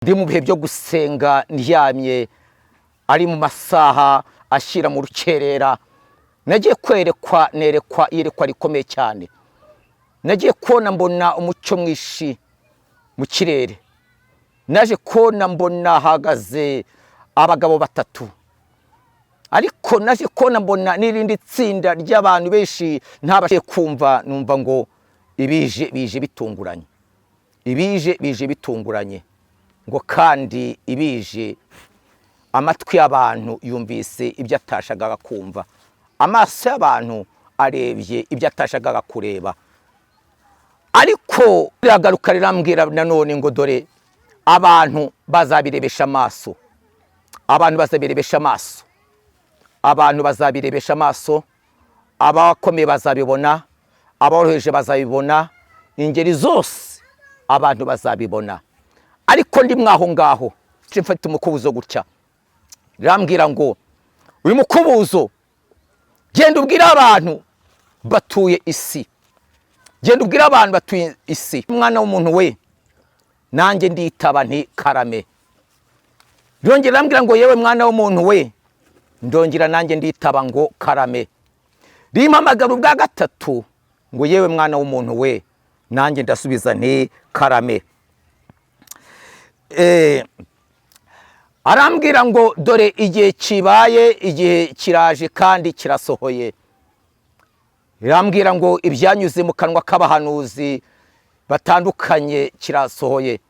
Ndi mu bihe byo gusenga, ndyamye, ari mu masaha ashyira mu rukerera. Nagiye kwerekwa, nerekwa iyerekwa rikomeye cyane. Nagiye kubona, mbona umucyo mwinshi mu kirere. Naje kubona, mbona hahagaze abagabo batatu, ariko naje kubona, mbona n'irindi tsinda ry'abantu benshi ntabashe kumva. Numva ngo ibije bije bitunguranye, ibije bije bitunguranye, ngo kandi ibije amatwi y'abantu yumvise ibyo atashakaga kumva, amaso y'abantu arebye ibyo atashakaga kureba. Ariko riragaruka rirambwira nanone ngo dore abantu bazabirebesha amaso, abantu bazabirebesha amaso, abantu bazabirebesha amaso, abakomeye bazabibona, aboroheje bazabibona, ingeri zose abantu bazabibona. Ariko ndi mwaho ngaho, mfite umukubuzo gutya, rirambwira ngo uyu mukubuzo genda ubwire abantu batuye isi, genda ubwire abantu batuye isi. Umwana w'umuntu we, nanjye nditaba nti karame. Yongera arambwira ngo yewe mwana w'umuntu we, ndongera nanjye nditaba ngo karame. Rimpamagara ubwa gatatu ngo yewe mwana w'umuntu we, nanjye ndasubiza nti karame. Arambwira ngo dore igihe kibaye, igihe kiraje kandi kirasohoye. Irambwira ngo ibyanyuze mu kanwa k'abahanuzi batandukanye kirasohoye.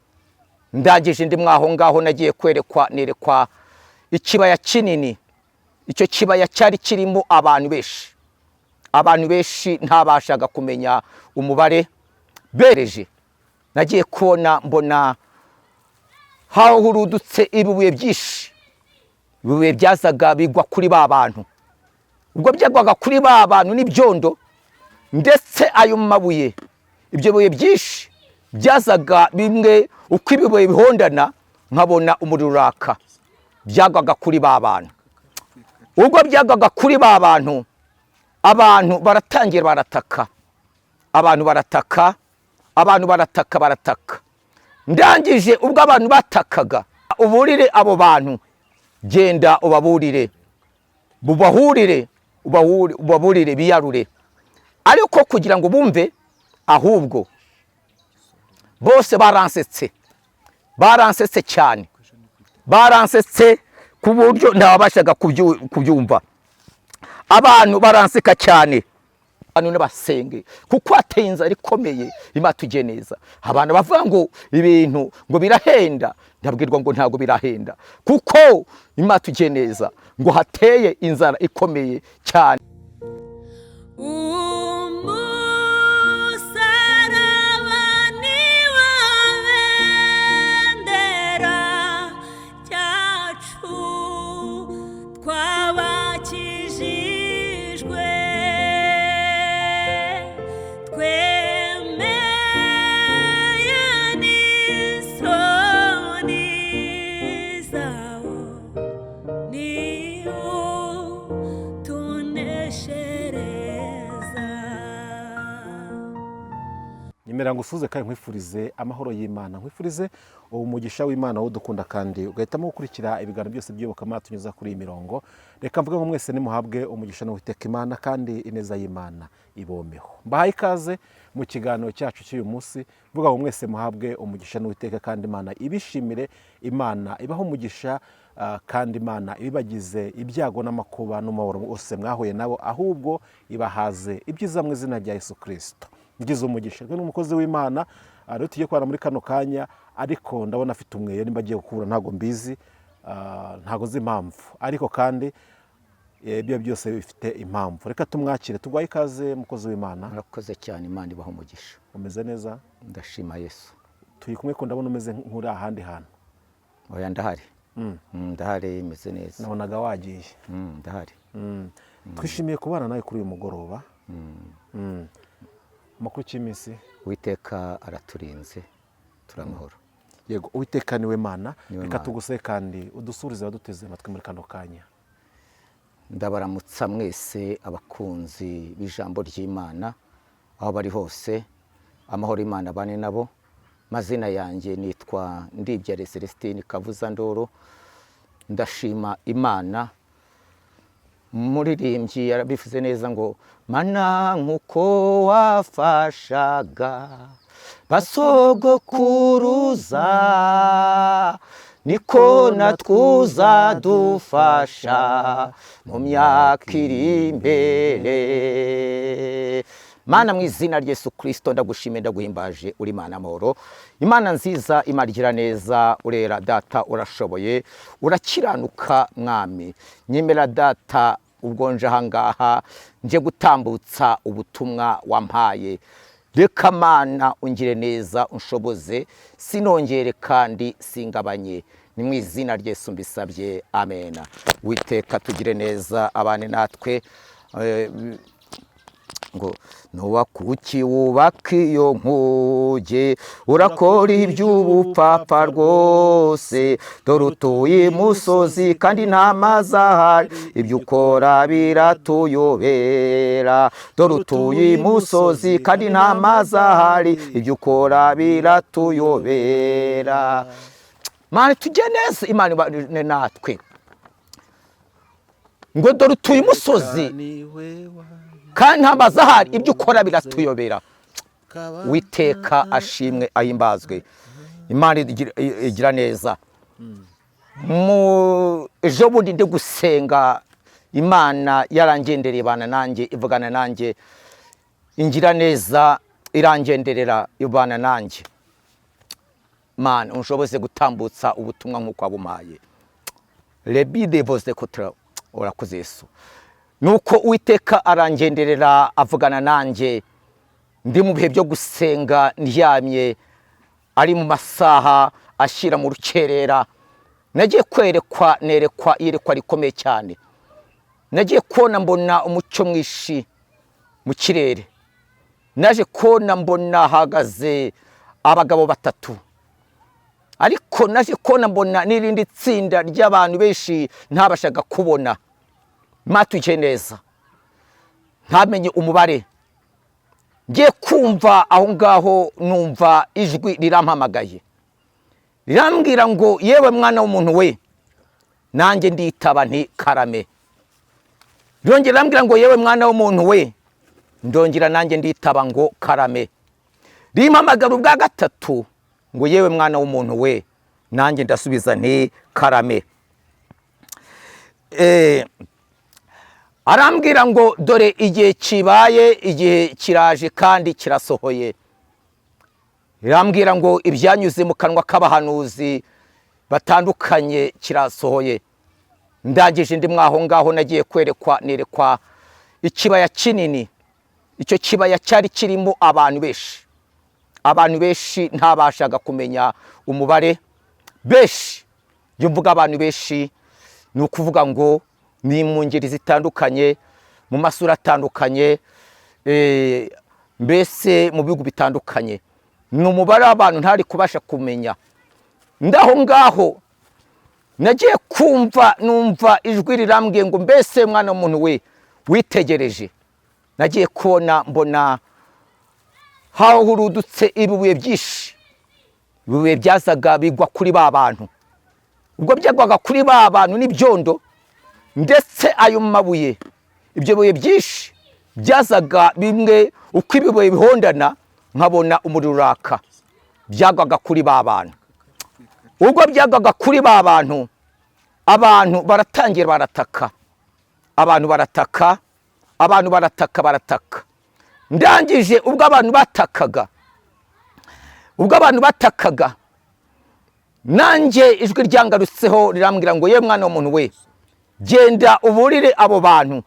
Ndangije, ndi mwaho ngaho, nagiye kwerekwa, nerekwa ikibaya kinini. Icyo kibaya cyari kirimo abantu benshi, abantu benshi ntabashaga kumenya umubare bereje. Nagiye kubona, mbona hahurudutse ibibuye byinshi. Ibibuye byazaga bigwa kuri ba bantu. Ubwo byagwaga kuri ba bantu n'ibyondo, ndetse ayo mabuye, ibyo bibuye byinshi byazaga bimwe, uko ibibuye bihondana nkabona umuriro uraka, byagwaga kuri ba bantu. Ubwo byagwaga kuri ba bantu, abantu baratangira barataka, abantu barataka, abantu barataka, barataka. Ndangije, ubwo abantu batakaga, uburire abo bantu, genda ubaburire, bubahurire, ubaburire biyarure. Ariko kugira ngo bumve, ahubwo bose baransetse, baransetse cyane, baransetse ku buryo ntabashaga kubyumva. Abantu baranseka cyane. Abantu n'abasenge kuko hateye inzara ikomeye. Imana tujye neza. Abantu bavuga ngo ibintu ngo birahenda, ndabwirwa ngo ntabwo birahenda, kuko Imana tujye neza ngo hateye inzara ikomeye cyane. Umusaraba ni wo bendera ryacu, twabakijijwe, twemeye n'isoni zawo, niwo tuneshereza. Nyemera ngo usuze kandi nkwifurize amahoro y'Imana, nkwifurize umugisha w'Imana udukunda kandi ugahitamo gukurikira ibiganiro byose by'iyobokamana tunyuza kuri iyi mirongo. Reka mvuge ngo mwese nimuhabwe umugisha n'Uwiteka Imana, kandi ineza y'Imana ibomeho. Mbahaye ikaze mu kiganiro cyacu cy'uyu munsi, mvuga ngo mwese muhabwe umugisha n'Uwiteka, kandi Imana ibishimire, Imana ibahe umugisha, kandi Imana ibibagize ibyago n'amakuba n'umubabaro wose mwahuye nabo, ahubwo ibahaze ibyiza mu izina rya Yesu Kirisito. Ngize umugisha rwe n'umukozi w'Imana rero tugiye kubana muri kano kanya, ariko ndabona afite umweyo, nimba agiye gukura ntabwo mbizi, ntabwo nzi impamvu, ariko kandi ibyo byose bifite impamvu. Reka tumwakire, tuguhaye ikaze, mukozi w'Imana. Murakoze cyane, Imana ibaha umugisha. Umeze neza? Ndashima Yesu. Turi kumwe ko ndabona umeze nk'uri ahandi hantu. Oya, ndahari. Ndahari, meze neza. Nabonaga wagiye. Ndahari. Twishimiye kubana nawe kuri uyu mugoroba. Amakuru y'iminsi? Uwiteka araturinze, turamahoro. Yego, Uwiteka niwe Mana. Niwe Reka Mana. tuguse kandi udusurize abaduteze amatwi muri kano kanya. Ndabaramutsa mwese abakunzi b'ijambo ry'Imana aho bari hose, amahoro y'Imana bane nabo. Mazina yanjye nitwa Ndibyare Celestine Kavuzandoro. Ndashima Imana. Umuririmbyi yarabivuze neza ngo: "Mana, nk'uko wafashaga basogokuruza, niko natwuza dufasha mu myaka iri imbere." Mana, mu izina rya Yesu Kirisito, ndagushimiye, ndaguhimbaje. Uri Imana amahoro, Imana nziza, Imana igira neza. Urera Data, urashoboye, urakiranuka. Mwami, nyemera Data, ubwo nje ahangaha nje gutambutsa ubutumwa wampaye, reka Mana ungire neza, unshoboze, sinongere kandi singabanye. Ni mu izina rya Yesu mbisabye, amena. Witeka tugire neza, abane natwe. Ngo nuwakuki wubaka iyo nkuge, urakora iby'ubupfapfa rwose. Dore utuye imusozi kandi nta mazi ahari, ibyo ukora biratuyobera. Dore utuye imusozi kandi nta mazi ahari, ibyo ukora biratuyobera. Mana, tujye neza, Imana ibane natwe. Ngo dore utuye imusozi kandi nta mazi ahari, ibyo ukora biratuyobera. Witeka ashimwe, ahimbazwe. Imana igira neza. Mu ejo bundi ndi gusenga, Imana yarangendereye, ibana nanjye, ivugana nanjye, ingira neza, irangenderera, ibana nanjye. Mana, unshoboze gutambutsa ubutumwa nk'uko wabumpaye. Rebide voze kotra. Urakoze Yesu. Nuko Uwiteka arangenderera, avugana nanjye ndi mu bihe byo gusenga, ndyamye, ari mu masaha ashyira mu rukerera. Nagiye kwerekwa, nerekwa iyerekwa rikomeye cyane. Nagiye kubona mbona umucyo mwinshi mu kirere. Naje kubona mbona hahagaze abagabo batatu, ariko naje kubona mbona n'irindi tsinda ry'abantu benshi ntabashaga kubona matuye neza, ntamenye umubare. Ngiye kumva aho ngaho numva ijwi rirampamagaye, rirambwira ngo: "Yewe mwana w'umuntu we." Nanjye nditaba nti: "Karame." Rirongera rirambwira ngo: "Yewe mwana w'umuntu we." Ndongera nanjye nditaba ngo: "Karame." Rimpamagara ubwa gatatu ngo: "Yewe mwana w'umuntu we." Nanjye ndasubiza nti: "Karame." Arambwira ngo: "Dore igihe kibaye, igihe kiraje kandi kirasohoye." Irambwira ngo ibyanyuze mu kanwa k'abahanuzi batandukanye kirasohoye. Ndangije ndi mwaho ngaho, nagiye kwerekwa, nerekwa ikibaya kinini. Icyo kibaya cyari kirimo abantu benshi, abantu benshi ntabashaga kumenya umubare. Benshi, iyo mvuga abantu benshi ni ukuvuga ngo ni mu ngeri zitandukanye, mu masura atandukanye, mbese mu bihugu bitandukanye. Ni umubare w'abantu ntari kubasha kumenya. Ndaho ngaho nagiye kumva numva ijwi rirambwiye ngo: "Mbese mwana w'umuntu we, witegereje?" Nagiye kubona mbona hahurudutse ibibuye byinshi. Ibibuye byazaga bigwa kuri ba bantu. Ubwo byagwaga kuri ba bantu n'ibyondo, ndetse ayo mabuye, ibyo bibuye byinshi byazaga bimwe, uko ibibuye bihondana nkabona umuriro uraka. Byagwaga kuri ba bantu. Ubwo byagwaga kuri ba bantu, abantu baratangira barataka, abantu barataka, abantu barataka, barataka. Ndangije ubwo abantu batakaga, ubwo abantu batakaga, nanjye ijwi ryangarutseho rirambwira ngo: "Ye mwana w'umuntu we, genda uburire abo bantu,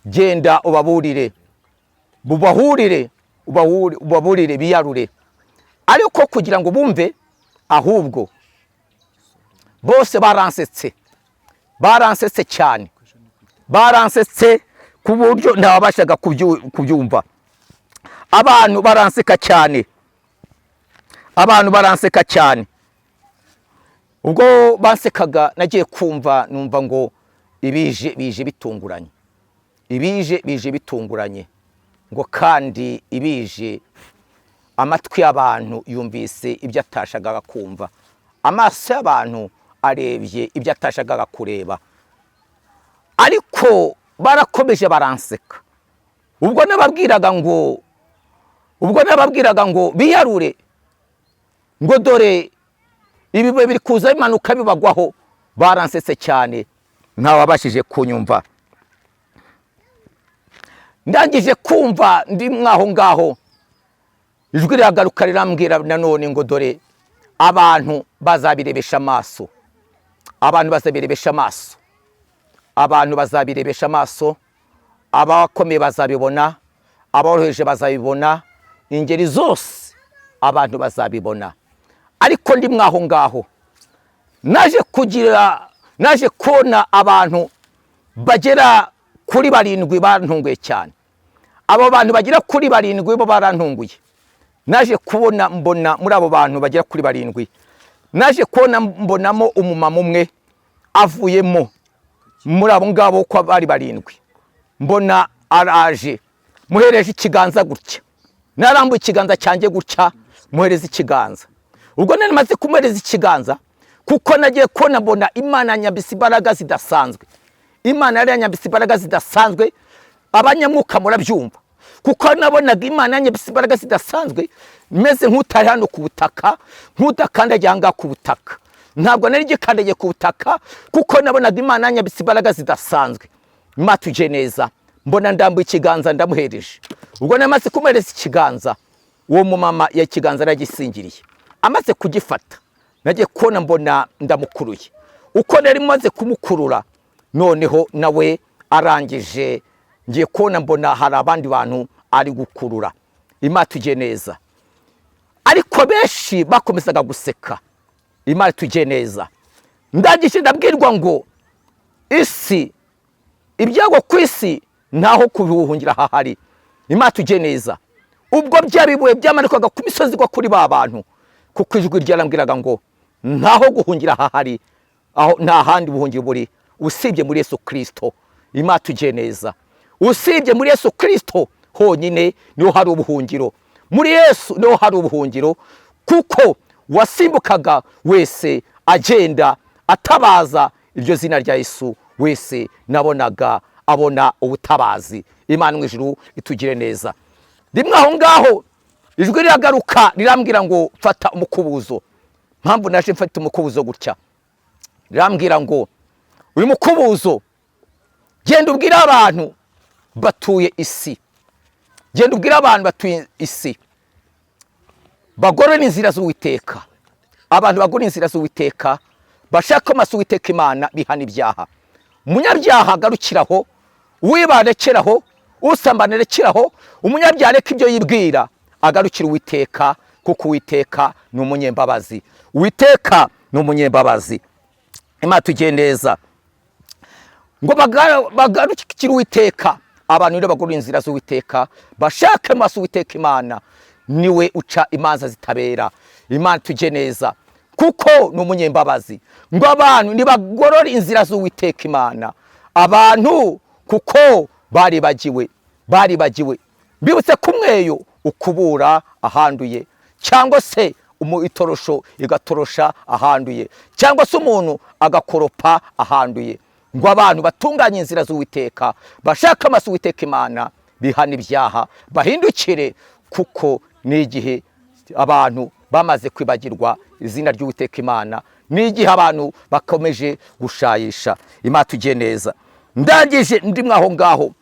genda ubaburire, bubahurire, ubaburire biyarure." Ariko kugira ngo bumve, ahubwo bose baransetse, baransetse cyane, baransetse ku buryo ntabashaga kubyumva. Abantu baranseka cyane, abantu baranseka cyane. Ubwo bansekaga, nagiye kumva numva ngo ibije bije bitunguranye, ibije bije bitunguranye, ngo kandi ibije Amatwi y'abantu yumvise ibyo atashakaga kumva, amaso y'abantu arebye ibyo atashakaga kureba, ariko barakomeje baranseka. Ubwo nababwiraga ngo biyarure, ngo dore ibibuye biri kuza bimanuka bibagwaho, baransetse cyane, ntawabashije kunyumva. Ndangije kumva ndi mwaho ngaho, ijwi riragaruka rirambwira nanone ngo dore abantu bazabirebesha amaso, abantu bazabirebesha amaso, abantu bazabirebesha amaso, abakomeye bazabibona, aboroheje bazabibona, ingeri zose abantu bazabibona. Ariko ndi mwaho ngaho, naje kubona abantu bagera kuri barindwi bantunguye cyane. Abo bantu bagera kuri barindwi bo barantunguye. Naje kubona, mbona muri abo bantu bagera kuri barindwi, naje kubona mbonamo umumama umwe avuyemo muri abo ngabo uko bari barindwi. Mbona araje, muhereje ikiganza gutya, narambuye ikiganza cyanjye gutya, muhereza ikiganza. Ubwo nari maze kumuhereza ikiganza, kuko nagiye kubona mbona Imana yanyambitse imbaraga zidasanzwe. Imana yari yanyambitse imbaraga zidasanzwe. Abanyamwuka murabyumva, kuko nabonaga Imana yanyambitse imbaraga zidasanzwe, meze nk'utari hano ku butaka, nk'udakandagiye aha ngaha ku butaka. Ntabwo nari gikandagiye ku butaka, kuko nabonaga Imana yanyambitse imbaraga zidasanzwe. Matuje neza, mbona ndambuye ikiganza, ndamuhereje. Ubwo namaze kumuhereza ikiganza, uwo mumama ya ikiganza aragisingiriye. Amaze kugifata, nagiye kubona mbona ndamukuruye. Uko nari maze kumukurura, noneho nawe arangije, ngiye kubona mbona hari abandi bantu ari gukurura. Imana tujye neza. Ariko benshi bakomezaga guseka. Imana tujye neza. Ndangije ndabwirwa ngo isi, ibyago ku isi, ntaho kubihuhungira hahari. Imana tujye neza. Ubwo bya bibuye byamanukaga ku misozi igwa kuri ba bantu, kuko ijwi ryarambwiraga ngo ntaho guhungira hahari, aho nta handi buhungiro buri usibye muri Yesu Kirisito. Imana tujye neza. Usibye muri Yesu Kirisito honyine niho hari ubuhungiro. Muri Yesu niho hari ubuhungiro, kuko wasimbukaga wese agenda atabaza iryo zina rya Yesu, wese nabonaga abona ubutabazi. Imana mu ijuru itugire neza. Rimwe aho ngaho ijwi riragaruka rirambwira ngo fata umukubuzo. Mpamvu naje mfata umukubuzo gutya, rirambwira ngo uyu mukubuzo genda ubwire abantu batuye isi, genda ubwire abantu batuye isi bagorore inzira z'Uwiteka. Abantu bagorora inzira z'Uwiteka, bashaka amaso Uwiteka Imana, bihana ibyaha. Umunyabyaha agarukiraho, uwiba arekeraho, usambana arekeraho, umunyabyaha areka ibyo yibwira, agarukira Uwiteka, kuko Uwiteka ni umunyembabazi. Uwiteka ni umunyembabazi. Imana tugiye neza. Ngo bagarukire Uwiteka. Abantu rero bagorora inzira z'Uwiteka, bashake amaso Uwiteka Imana, niwe uca imanza zitabera. Imana tujye neza, kuko ni umunyembabazi. Ngo abantu nibagorore inzira z'Uwiteka Imana. Abantu kuko baribagiwe, baribagiwe. Mbibutse ko umweyo ukubura ahanduye, cyangwa se itorosho igatorosha ahanduye, cyangwa se umuntu agakoropa ahanduye. Ngo abantu batunganye inzira z'Uwiteka, bashake amaso Uwiteka Imana, bihana ibyaha, bahindukire, kuko ni igihe abantu bamaze kwibagirwa izina ry'Uwiteka Imana, ni igihe abantu bakomeje gushayisha. Imana tugiye neza. Ndangije ndi mwaho ngaho,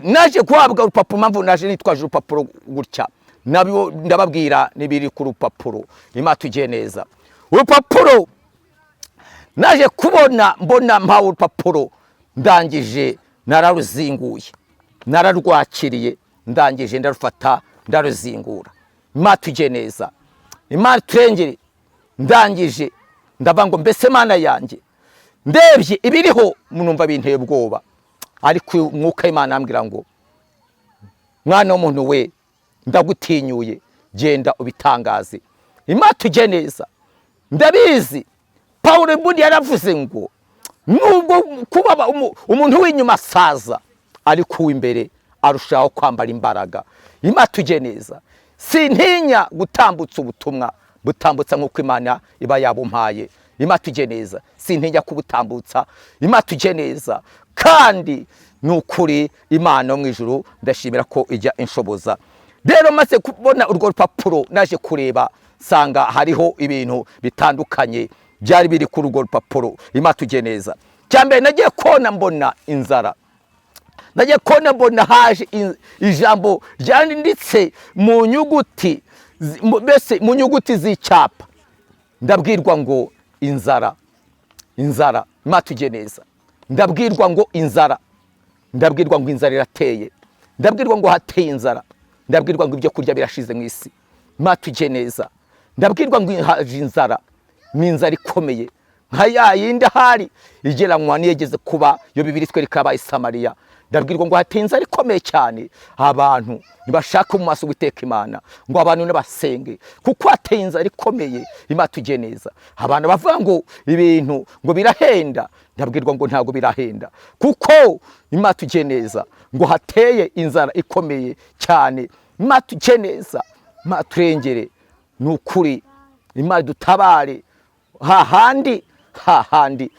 naje guhabwa urupapuro. Mpamvu naje nitwaje urupapuro gutya, nabyo ndababwira n'ibiri ku rupapuro. Imana tugiye neza. Urupapuro naje kubona, mbona mpawe urupapuro, ndangije nararuzinguye, nararwakiriye, ndangije ndarufata ndaruzingura. Imana tujye neza, Imana turengere. Ndangije ndavuga ngo mbese Mana yanjye, ndebye ibiriho numva binteye ubwoba. Ariko umwuka w'Imana arambwira ngo mwana w'umuntu we, ndagutinyuye, genda ubitangaze. Imana tujye neza. Ndabizi Pawulo ubundi yaravuze ngo nubwo kuba umuntu w'inyuma asaza, ariko uw'imbere arushaho kwambara imbaraga. Imana tujye neza. Sintinya gutambutsa ubutumwa, butambutsa nk'uko Imana iba yabumpaye. Imana tujye neza, sintinya kubutambutsa. Imana tujye neza, kandi ni ukuri Imana yo mu ijuru ndashimira ko ijya inshoboza. Rero maze kubona urwo rupapuro, naje kureba nsanga hariho ibintu bitandukanye byari biri kuri urwo rupapuro. Imana tujye neza. Cya mbere, nagiye kubona mbona inzara. Nagiye kubona mbona haje ijambo ryanditse mu nyuguti mbese mu nyuguti z'icyapa. Ndabwirwa ngo inzara, inzara. Imana tujye neza. Ndabwirwa ngo inzara, ndabwirwa ngo inzara irateye, ndabwirwa ngo hateye inzara, ndabwirwa ngo ibyo kurya birashize mu isi. Imana tujye neza. Ndabwirwa ngo haje inzara, ni inzara ikomeye nka ya yindi ahari igeranywa n'iyegeze kuba yo Bibiliya itwereka yabaye i Samariya. Ndabwirwa ngo hateye inzara ikomeye cyane, abantu ntibashaka mu maso guteka Imana, ngo abantu ntibasenge kuko hateye inzara ikomeye. Imana tujye neza. Abantu bavuga ngo ibintu ngo birahenda, ndabwirwa ngo ntabwo birahenda, kuko Imana tujye neza ngo hateye inzara ikomeye cyane. Imana tujye neza, Imana turengere, ni ukuri Imana dutabare. Hahandi hahandi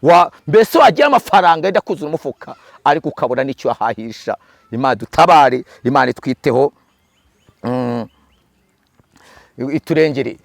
wa mbese wagira amafaranga yenda kuzura umufuka, ariko ukabona n'icyo ahahisha. Imana dutabare, Imana itwiteho, iturengere.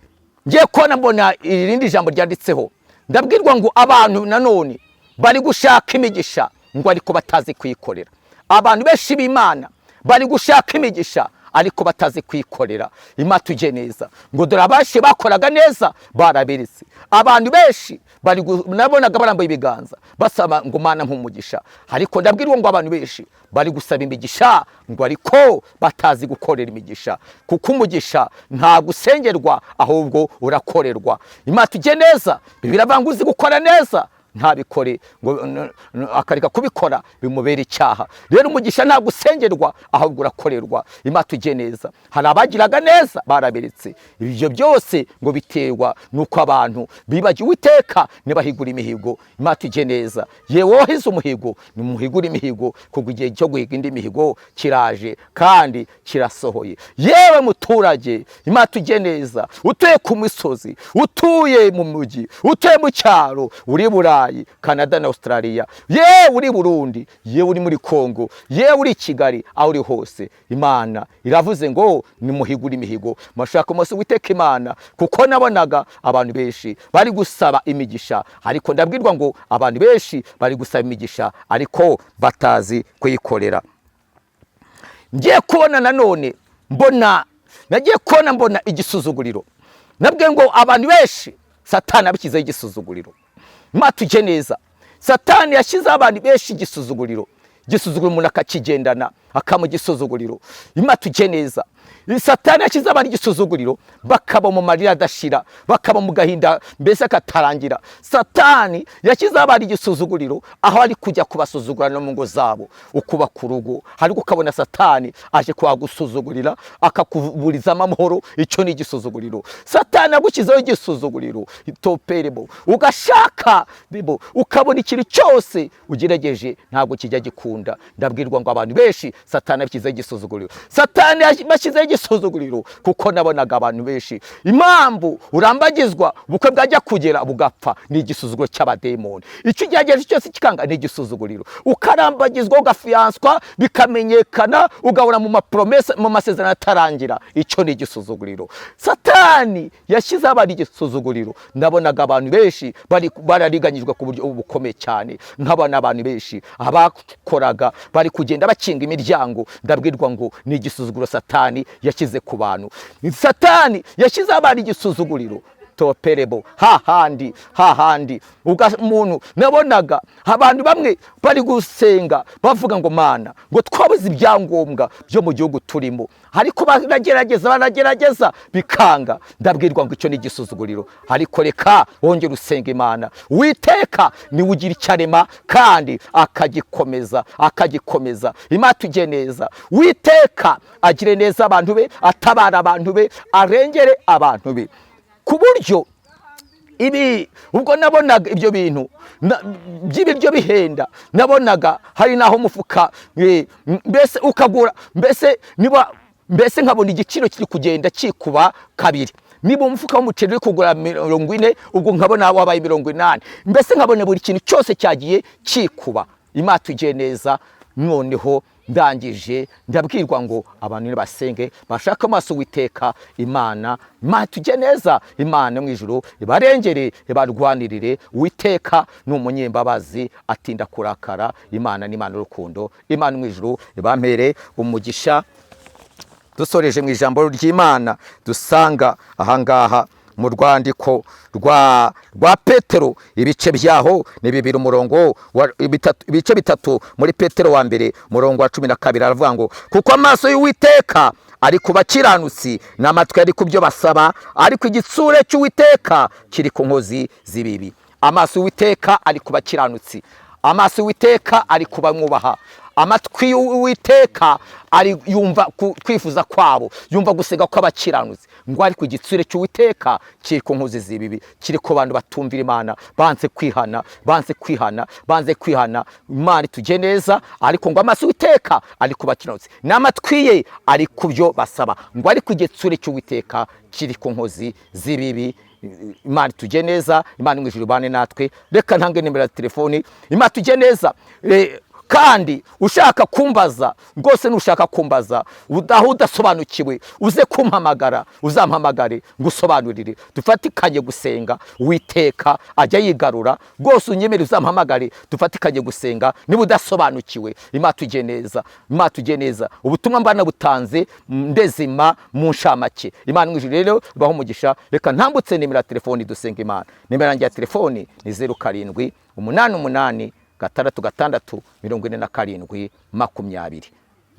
Ngiye kubona mbona irindi jambo ryanditseho. Ndabwirwa ngo abantu nanone bari gushaka imigisha, ngo ariko batazi kuyikorera. Abantu benshi b'Imana bari gushaka imigisha ariko batazi kuyikorera. Imana tujye neza. Ngo dore abashi bakoraga neza baraberetse. Abantu benshi bari nabonaga barambuye ibiganza basaba ngo Mana nk'umugisha, ariko ndabwirwa ngo abantu benshi bari gusaba imigisha, ngo ariko batazi gukorera imigisha, kuko umugisha ntabwo usengerwa ahubwo urakorerwa. Imana tujye neza. Bibiliya ngo uzi gukora neza ntabikore, ngo akareka kubikora bimubera icyaha. Rero umugisha ntabwo usengerwa ahubwo urakorerwa. Imana tujye neza. Hari abagiraga neza baraberetse. Ibyo byose ngo biterwa nuko abantu bibagiwe Uwiteka ntibahigura imihigo. Imana tujye neza. Yewe wahize umuhigo, nimuhigure imihigo, kuko igihe cyo guhiga indi mihigo kiraje kandi kirasohoye. Yewe muturage, Imana tujye neza, utuye ku misozi, utuye mu mujyi, utuye mu cyaro, uri Burayi, Canada na Australia, yewe uri Burundi, yewe uri muri Kongo, yewe uri Kigali, aho uri hose, Imana iravuze ngo nimuhigure imihigo, mashaka umunsi witeka Imana. Kuko nabonaga abantu benshi bari gusaba imigisha, ariko ndabwirwa ngo abantu benshi bari gusaba imigisha ariko batazi kuyikorera. Ngiye kubona nanone mbona, nagiye kubona mbona igisuzuguriro. Nabwiye ngo abantu benshi Satani abishyizeho igisuzuguriro. Imana tujye neza. Satani yashyizeho abantu benshi igisuzuguriro, igisuzuguriro umuntu akakigendana akamuha igisuzuguriro. Imana tujye neza. Satani yashyizeho abantu igisuzuguriro, bakaba mu marira adashira, bakaba mu gahinda mbese akatarangira. Satani yashyizeho abantu igisuzuguriro aho ari kujya kubasuzugura no mu ngo zabo, ukubaka urugo ariko ukabona Satani aje kuhagusuzugurira akakuburizamo amahoro. Icyo ni igisuzuguriro. Satani agushyizeho igisuzuguriro itoperebo, ugashaka bibo, ukabona ikintu cyose ugerageje ntabwo kijya gikunda. Ndabwirwa ngo abantu benshi Satani abishyizeho igisuzuguriro. Satani yashyizeho igisuzuguriro kuko nabonaga abantu benshi impamvu urambagizwa ubukwe bwajya kugera bugapfa ni igisuzuguriro cy'abademoni. Icyo ugerageje cyose kikanga ni igisuzuguriro. Ukarambagizwa, ugafiyanswa, bikamenyekana, ugahora mu mapromese, mu masezerano atarangira. Icyo ni igisuzuguriro. Satani yashyizeho abantu igisuzuguriro. Ndabonaga abantu benshi barariganyijwe ku buryo bukomeye cyane, nkabona abantu benshi abakoraga bari kugenda bakinga imiryango. Ndabwirwa ngo ni igisuzuguriro Satani yashyize ku bantu. Satani yashyizeho abantu igisuzuguriro toperebo hahandi hahandi umuntu nabonaga abantu bamwe bari gusenga bavuga ngo Mana, ngo twabuze ibyangombwa byo mu gihugu turimo, ariko baragerageza baragerageza bikanga. Ndabwirwa ngo icyo ni igisuzuguriro, ariko reka wongere usenga Imana. Uwiteka niwe ugira icyo arema kandi akagikomeza, akagikomeza. Imana tujye neza. Uwiteka agire neza abantu be, atabara abantu be, arengere abantu be. Ku buryo ibi ubwo nabonaga ibyo bintu by'ibiryo bihenda, nabonaga hari naho umufuka mbese ukagura mbese niba Mbese nkabona igiciro kiri kugenda kikuba kabiri. Niba umufuka w'umuceri uri kugura 40, ubwo nkabona wabaye 80. Mbese nkabona buri kintu cyose cyagiye kikuba. Imana tugiye neza. Noneho ndangije ndabwirwa ngo abantu nibasenge, bashake amaso Uwiteka Imana. Imana tujye neza, Imana mu ijuru ibarengere, ibarwanirire. Uwiteka ni umunyembabazi, atinda kurakara. Imana ni Imana y'urukundo. Imana mu ijuru ibampere umugisha. Dusoreje mu ijambo ry'Imana dusanga ahangaha mu rwandiko rwa Petero, ibice byaho ni bibiri, umurongo wa bitatu, ibice bitatu muri Petero wa mbere, umurongo wa 12, aravuga ngo: "Kuko amaso y'Uwiteka ari ku bakiranutsi, n'amatwi ari ku byo basaba, ariko igitsure cy'Uwiteka kiri ku nkozi z'ibibi." Amaso y'Uwiteka ari ku bakiranutsi, amaso y'Uwiteka ari ku bamwubaha, amatwi y'Uwiteka ari yumva kwifuza kwabo, yumva gusenga kw'abakiranutsi, ngo ariko igitsure cy'Uwiteka kiri ku nkozi z'ibibi, kiri ku bantu batumvira Imana, banze kwihana, banze kwihana, banze kwihana. Imana itujye neza. Ariko ngo amaso y'Uwiteka ari ku bakiranutsi, n'amatwi ye ari ku byo basaba, ngo ariko igitsure cy'Uwiteka kiri ku nkozi z'ibibi. Imana itujye neza, Imana mu ijuru ibane natwe. Reka ntange nimero ya telefoni. Imana tujye neza. Kandi ushaka kumbaza rwose, nushaka kumbaza aho udasobanukiwe, uze kumpamagara, uzampamagare ngusobanurire, dufatikanye gusenga. Uwiteka ajya yigarura rwose. Unyemere uzampamagare, dufatikanye gusenga niba udasobanukiwe. Imana tujye neza, Imana tujye neza. Ubutumwa mba nabutanze ndezima mu nshamake. Imana mu ijuru rero ibahe umugisha. Reka ntambutse nimero ya telefoni, dusenga Imana. Nimero yanjye ya telefoni ni 0788 66 47 20.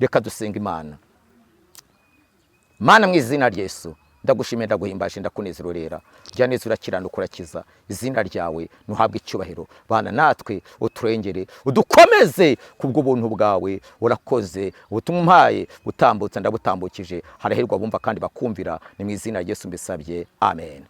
Reka dusenga Imana. Mana, mu izina rya Yesu, ndagushimiye, ndaguhimbaje, ndakunezerera. Rya neza, urakiranuka, urakiza. Izina ryawe ntuhabwe icyubahiro. Bana natwe, uturengere, udukomeze kubw'ubuntu bwawe. Urakoze. Ubutumwa umpaye gutambutsa ndabutambukije. Harahirwa bumva kandi bakumvira. Ni mu izina rya Yesu mbisabye, amen.